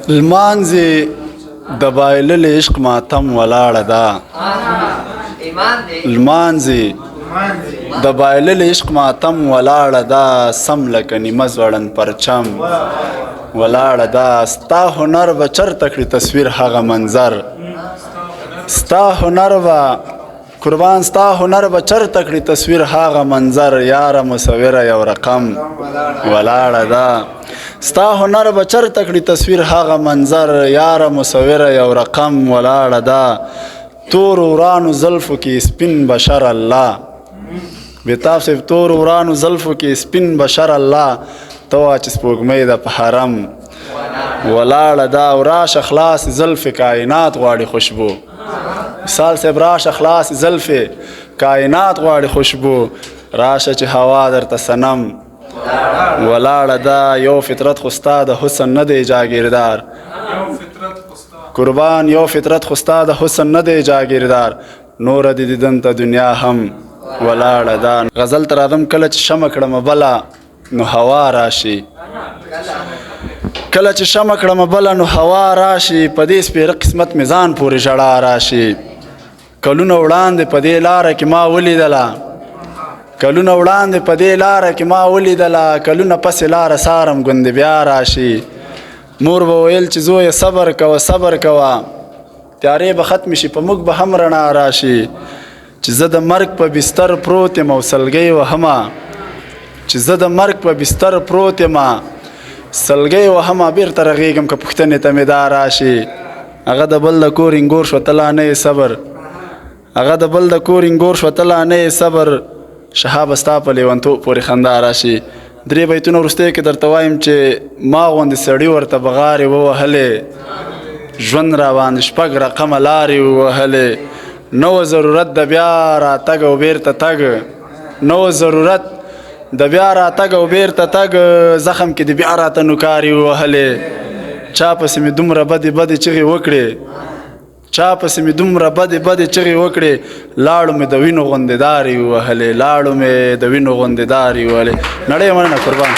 لمانځي د بایللې عشق ماتم ولاړه ده. لمانځي د بایللې عشق ماتم ولاړه ده، سم لکه نیمه ځوړند پرچم ولاړه ده. ستا هنر به چرته کړي تصویر هغه منظر، ستا هنر به قربان، ستا هنر به چرته کړي تصویر هغه منظر، یاره مصوره یو رقم ولاړه ده. ستا هنر به چرته کړي تصویر هغه منظر، یاره مصوره یو رقم ولاړه ده. تور ورانو زلفو کې سپین بشر الله، بیتاب صاحب، تور ورانو زلفو کې سپین بشر الله، ته وا چې سپوږمۍ ده په حرم ولاړه ده. او راشه خلاص زلفې کائنات غواړي خوشبو، مثال صاحب، راشه خلاص زلفې کائنات غواړي خوشبو، راشه چې هوا درته صنم ولاړه ده. یو فطرت خو ستا د حسن نه دی جاګیردار، قربان، یو فطرت خو ستا د حسن نه دی جاګیردار، نور دې دیدن ته دنیا هم ولاړه ده. غزل ته راځم. کله چې شمع کړمه بله نو هوا راشي، کله چې شمع کړمه بله نو هوا راشي، په دې سپېره قسمت مې ځان پورې ژړا راشي. کلونه وړاندې په دې لاره کې ما ولیدله، کلونه وړاندې په دې لاره کې ما ولیدله، کلونه پسې لاره څارم ګوندې بیا راشي. مور به ویل چې زویه صبر کوه، صبر کوه، تیارې به ختمې شي، په موږ به هم رڼا راشي. چې زه د مرګ په بستر پروت یم او سلګۍ وهمه، چې زه د مرګ په بستر پروت یم سلګۍ وهمه، بیرته رغېږم که پوښتنې ته مې دا راشي. هغه د بل د کور انګور شو، ته لا نه یې صبر، هغه د بل د کور انګور شو، ته لا نه یې صبر، شهاب ستا په لیونتوب پورې خندا راشي. درې بیتونه وروستیو کې درته وایم چې ما غوندې سړي ورته بغارې ووهلې، ژوند را باندې شپږ رقمه لارې ووهلې، نو ضرورت د بیا راتګ او بیرته تګ، نو ضرورت د بیا راتګ او بیرته تګ، زخم کې د بیا راته نوکارې ووهلې. چا پسې مې دومره بدې بدې چغې وکړې، چا پسې مې دومره بدې بدې چغې وکړې، لاړو مې د وینو غوندې دارې ووهلې، لاړو مې د وینو غوندې دارې ووهلې. نړۍ مننه، قربان.